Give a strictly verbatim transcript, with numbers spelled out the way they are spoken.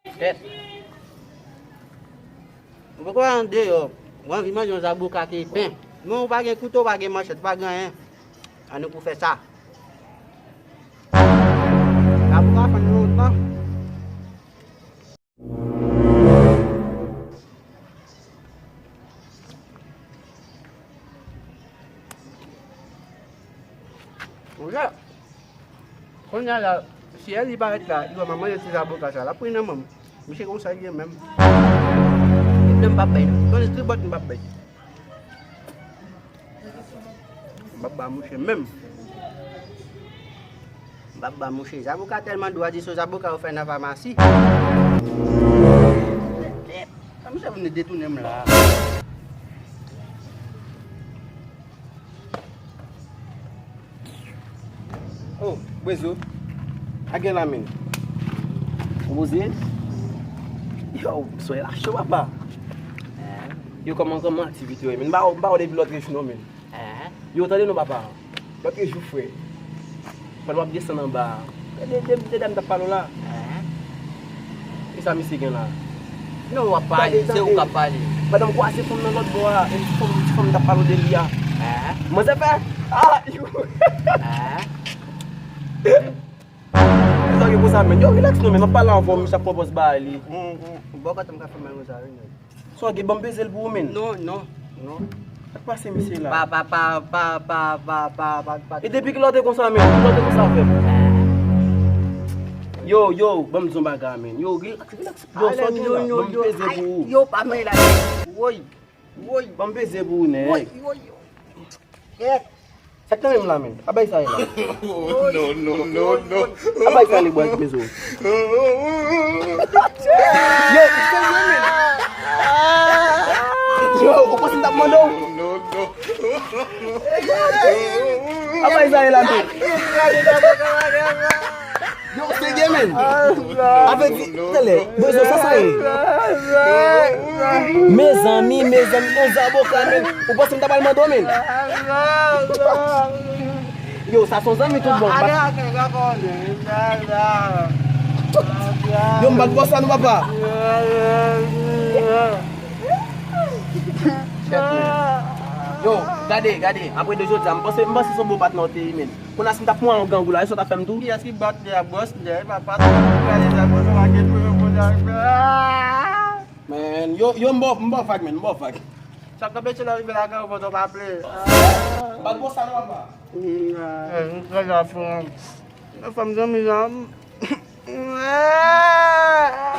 Tèt. Ou poko al andeyò. Ou anvi manje yon zaboka ki pen. Men ou pa gen kouto, ou pa gen manchèt, ou pa gen anyen. Ann nou pou fè sa. Zaboka fann lontan. Monchè, kounye a la, si Eli parèt la, li wè m ap manje ti zaboka sa, l ap pri nan men m. Misye konsa l ye menm. Li menm p ap bay non. Konnen tribòt m p ap bay. M p ap ba mouche menm. M p ap ba mouche. Zaboka tèlman dou, a di se zaboka yo fè nan famasi. Sa misye vin detounen m la. Oh, Bwezo. A gen la menm. Ou poze? Yo, soyè la cho, papa. Yo, kòman, kòman aktivite yo ye, menn? M pa, m pa wè w depi lòt jou non, menn. Yo, tande non, papa. Lòt jou, frè. Pandan w ap desann anba a, de, de, de dam t ap pale w la. Kisa misye gen la? Non, w ap pale, se ou k ap pale. Pandan m kwaze fanm nan lòt bò a, e ti fanm, ti fanm t ap pale w de li a. Manzè fè, ah, yo. Sa gen konsa, menn. Yo, rilaks non, menn. M ap pale avè w, misye ap pran pòz ba li. Bò kote m ka fè mal konsa, wi, nèg. Sa w gen, ban m peze l pou ou, menn. Non, non, non. Sa k pase misye la? Pa, pa, pa. E depi kilè w te konsa, menn? Kilè w te konsa avè m? Yo, yo, ban m di w yon bagay, menn. Yo, rilaks, rilaks. Yo, sa w gen la? Ban m peze pou ou. Yo, pa men la. Woy, woy. Ban m peze pou ou, nèg. Woy, woy, woy. Kèt. Sa k nan men m la, menn? A bay sa ye la. Oh, non, non, non, non. A bay sa li bwè ki bezwen. Yo, ou serye, menn? Yo, ou panse m t ap mande w? Non, non, non. A bay sa ye la tou. Yo, serye, menn. Avè di, tande, Bwezo, sa sa ye? Mezanmi, mezanmi, yon zaboka, menn. Ou panse m ta pral mande w, menn? Yo, sa se yon zanmi tout bon. Yo, m bat bòs la non, papa. Yo, gade, gade. Apre de jodi a, m panse, m panse se yon bon patnè w te ye, menn. Kounye a, si m t ap pran yon gang ou la, e sa w t ap fè m tou? Kiyès ki bat li a, bòs li a, e pa patnè w, gade sa, bòs la, gen pou yo, pou yo, ah! Men, yo, yo, m ba w, m ba w vag, men, m ba w vag. Sa k anpeche lè w rive lakay ou, fò w pa ple. Bat bòs sa non, papa. Mm, ah, m kreze a fanm. Fanm zanmi zanmi. Ah!